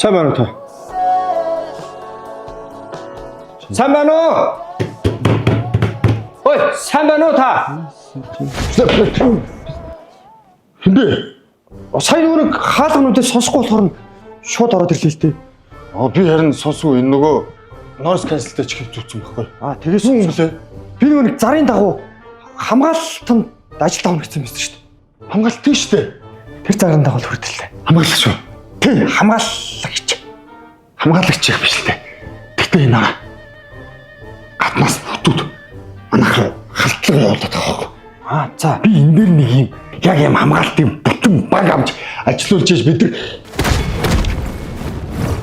Сайн байна уу та? Сайн байна уу? Ой, сайн байна уу та? Хин бэ? Сая нөгөө нэг хаалгануудыг сонсохгүй болохоор нь шууд ороод ирлээ л дээ. Аа би харин сонсгүй энэ нөгөө noise cancel-тэй ч хэв зүтсэн байхгүй. Аа, тэгээс Юу юм блэ? би нөгөө нэг зарын дагуу хамгаалтанд ажилд авна гэсэн байсан шүү дээ. Хамгаалт тийм шүү дээ. Тэр зарын дагуу л хүртэлээ. Хамгаалагч юу? Тий, хамгаалагч. Хамгаалагч их биш л дээ. Гэтэ энэ аа гаднаас бүтүүд манайх халдлага явуулаад байгаа байхгүй. Аа, за. Би энэ дээр нэг юм яг юм хамгаалтын бүтэн баг авч ажилуулж ийж бид нар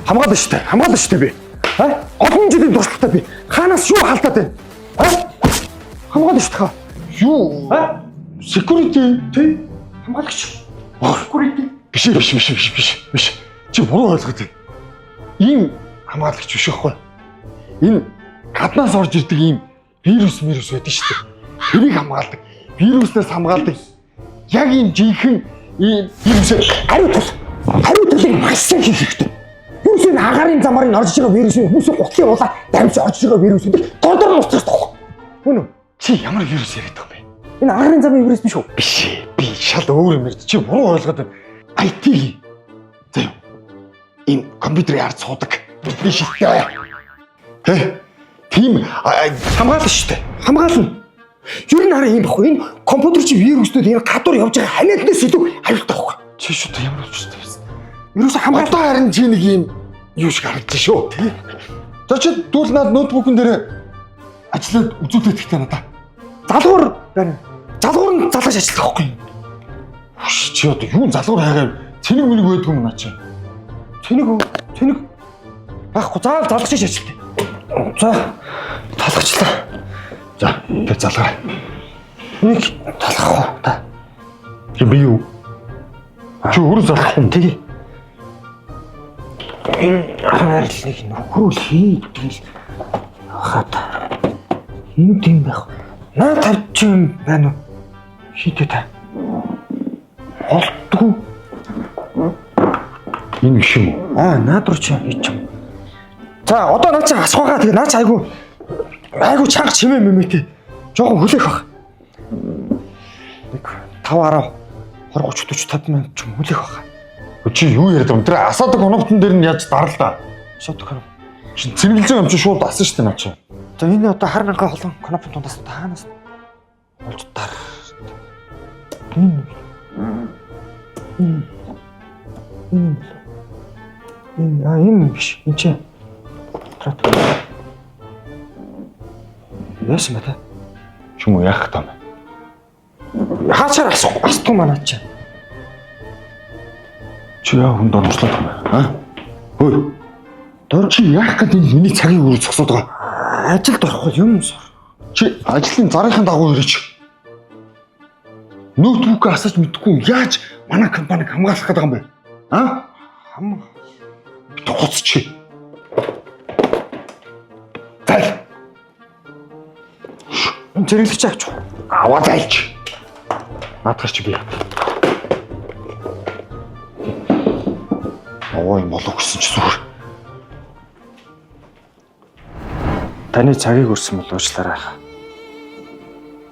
Хамгаална шүү дээ. Хамгаална шүү дээ би. Аа? Олон жилийн туршлагатай би. Хаанаас юу халдаад байна? Аа? Хамгаална шүү дээ. юу Аа? security Тий. Хамгаалагч. Security. биш ээ, биш биш биш биш биш чи буруу ойлгоод байна. Ийм хамгаалагч биш байхгүй. Энэ гаднаас орж ирдэг ийм вирус мирус байдаг шүү дээ. Тэрийг хамгаалдаг. Вируснаас хамгаалдаг. Яг ийм жинхэнэ ийм вирусээ Хариу тул. Хариу тулыг маш сайн хийх хэрэгтэй. Вирус энэ агарын замаар нь орж байгаа вирус нь хүмүүсийн гутлын улаа дамж орж байгаа вирусүүд л дор нь устгах хэрэгтэй. Үнэн үү? чи ямар вирус яриад байгаа юм бэ? Энэ агарын замын вирус биш үү? Биш ээ. Би шал өөр юм ярьж. Чи буруу ойлгоод байна. IT заяа. Ийм компьютерийн ард суудаг. Биш ээ. Тэ? Тийм Хамгаална шүү дээ. Хамгаална. Ер нь хараа ийм баггүй. Энэ компьютер чи вируснүүд энэ гадуур явж байгаа ханиаднаас илүү аюултай байхгүй. чи шууд ямар учиртай байсан. Ерөөсө хамгаал. Одоо харин чи нэг ийм юу шиг харагдаж шүү. Тэ? За чи дүүл над ноутбукн дээр ажиллаад үзүүлээд ихтэй надаа. Залгуур байна. Залгуур нь залгаж ажиллах байхгүй. Хүш чи одоо юу залгуур хайгаа цэник мүнийг байдгүй юм наа чи. Цэник үү? Цэник байхгүй. Заавал залгаж ажиллах. За талгачлаа. За тэр залгаа. Энийг талгах уу та? Чи би юу? Чи өөрөө залгах юм. Тэгээ. Энэ хайрлыг нөхрөл хийдгэл хат. Энд юм байх. Наа тавьчих юм байна уу? Хийдэ та. Олдгүй. Энэ биш юм уу? Аа, наад руу чи хийж юм. За, одоо наа чи асуугаа тэгээ наа чи айгу айгу чанга чимээ мэмэтэй. Жохон хүлээх баг. 1 5 10 20 30 40 50 минут ч юм хүлээх баг. Чи юу яриад байгаа юм? Тэр асаадаг кнопкон дээр нь яаж дарал та. Шот кноп. Чи цэнгэлж байгаа юм чи шууд асан шүү дээ наа чи. За энэ одоо хар мянган холон кнопын дундаас одоо хаанаас олж дар. Энэ энэ энэ энэ а энэ биш энэ чи. Трат. Яасан бэ та? Чи юм уу яах гэдэг юм бэ? Хаачаар асах астуу манаа чи. Чи яа хүн дормжлоод байгаа юм бэ? Аа? Хөөе. Дор Чи яах гэдэг энэ миний цагийг өрөө зогсоод байгаа. ажилд орохгүй юм сур. Чи ажлын зарынхын дагуу ирээч. Ноутбук асаж мэдгүй яаж манай компаниг хамгаалах гэдэг юм бэ? Аа? Хам Тухуц чи. Зайл. энэ зэрэглэж авч. Аваа зайлч. Наадхар чи би яа. Овоо юм болов гэсэн чи зүгээр. Таны цагийг өрсөн бол уучлаарай хаа.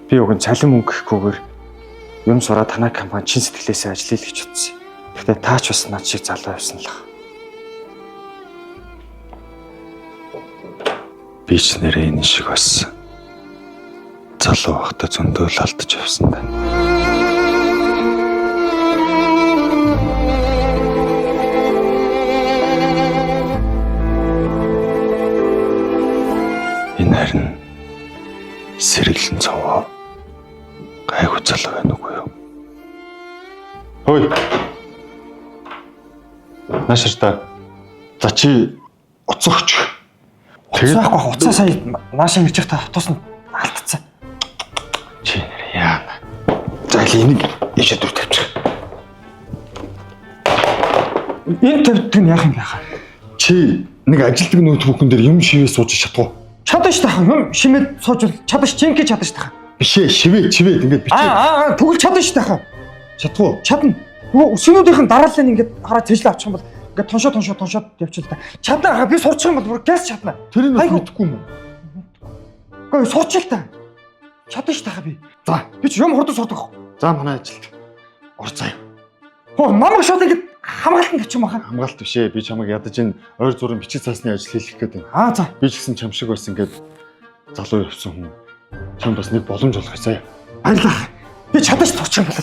Би уг нь цалин мөнгө гэхгүйгээр юм сураа танай компани чин сэтгэлээсээ ажиллая л гэж утсан. Гэхдээ таач бас над шиг залуу явсан л ах. Би ч нэрээ энэ шиг бас залуу байхдаа зөндөө л алдаж явсан даа. Энэ харин сэргэлэн цовоо гайгүй залуу байна уу юу? Хөөе. Наашир та. За чи уцаагч. Тэгээд байхгүй хаа уцаа сая наашаа ирж байхдаа автобус нь алдцсан. Чи нэр яана. За л энийг ийшээ дүр тавьчих. Энэ тавьдаг нь яах юм бэ хаа? Чи нэг ажилтг ноутбукн дээр юм шивээ сууж чадах уу? Чадна шүү дээ хаа. Юм шимээд сууж чадна ш жинхэнэ чадна шүү дээ хаа. Биш ээ, шивээ, чивээд ингээд бичээ. Аа аа тэгвэл чадна шүү дээ хаа. Чадах уу? Чадна. Нөгөө өсвөнүүдийнх нь дараалал нь ингээд хараа цэжлээ авчих юм бол Ингээд тоншоо тоншоо тоншоод явчихл та. Чадна ахаа, би сурчих юм бол бүр гэс чадна. Тэрийг бас Айгу. мэдэхгүй юм уу? Үгүй, сурчих л та. Чадна шүү дээ ахаа би. За, Би ч юм хурдан сурдаг. за, манай ажилд ор заяа. Хөө, намайг шууд ингээд хамгаалтанд тавьчих юм ахаа. Хамгаалт биш ээ. Би чамайг ядаж энэ ойр зургийн бичиг цаасны ажил хийх гээд байна. Аа, за. Би ч гэсэн чам шиг бас ингээд залуу явсан хүн. Чамд бас нэг боломж олгоё заяа. Баярлалаа. Би чадна шүү, сурчих юм бол.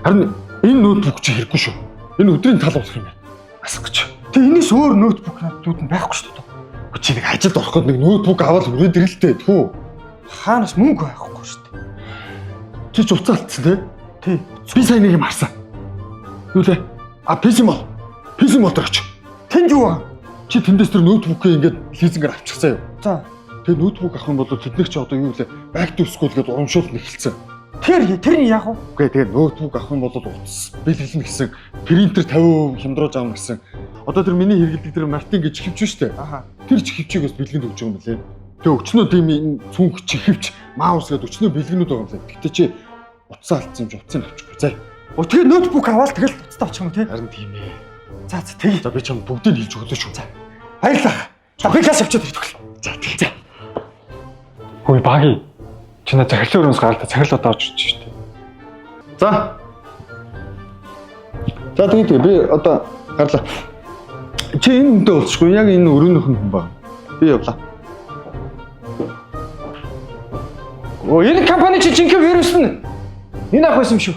Харин энэ ноутбук чи хэрэггүй шүү. Энэ өдрийн тал болох юм байна. Асах гэж. Тэг, энэс өөр ноутбук надад дүүд нь байхгүй шүү дээ. Үгүй, чи нэг ажилд орох гээд нэг ноутбук аваад хүрээд ирэлтэй. Тэхүү. Хаанаас мөнгө байхгүй шүү дээ. Чи ч уцаа алдсан тий? Тий. Би сайн нэг юм харсан. Юу лээ? А, PC мол. PC мол дээр очив. Тэнд юу аа? Чи тэндээс тэр ноутбукийг ингээд лизингээр авчихсан юу? За. Тэгээ ноутбук авах юм бол тэднийх чи одоо юу лээ? Back to school гэдээ урамшуул нэхэлсэн. Тэр нь яах вэ? Үгүй, тэгээ ноутбук авах юм бол утас бэлгэлнэ гэсэн, принтер 50% хямдруулж авна гэсэн. Одоо тэр миний хэрэглэдэг тэр Мартин гэж чихвч шүү дээ. Аха. Тэр чихвчийг бас бэлгэнд өгч байгаа юм лээ. Тэгээ өчнөө тийм энэ цүнх, чихвч, маус гэдэг өчнөө бэлгэнүүд байгаа юм лээ. Гэтэ чи утсаа алдсан юм чи утсыг авчихгүй заа. Оо, тэгээ ноутбук аваад тэгэл уцтай авчих юм уу, тий? Харин тийм ээ. За за, тэгье. За, би чам бүгдийг хэлж өглөө шүү. За. Баярлалаа. За, би класс явчихад ирдэг. За, тий. За. Хөөе, багий. Чи на захирлын өрөөс гаралта захирал одоо орж ирж штэ. За. За, тэгээ тэгээ би одоо гарлаа. Чи энэ хүнтэй уулзахгүй, яг энэ өрөөнийх нь хүн байна. Би явлаа. Оо, энэ компани чи жинхэнэ вирус нь энэ ах байсан юм шүү.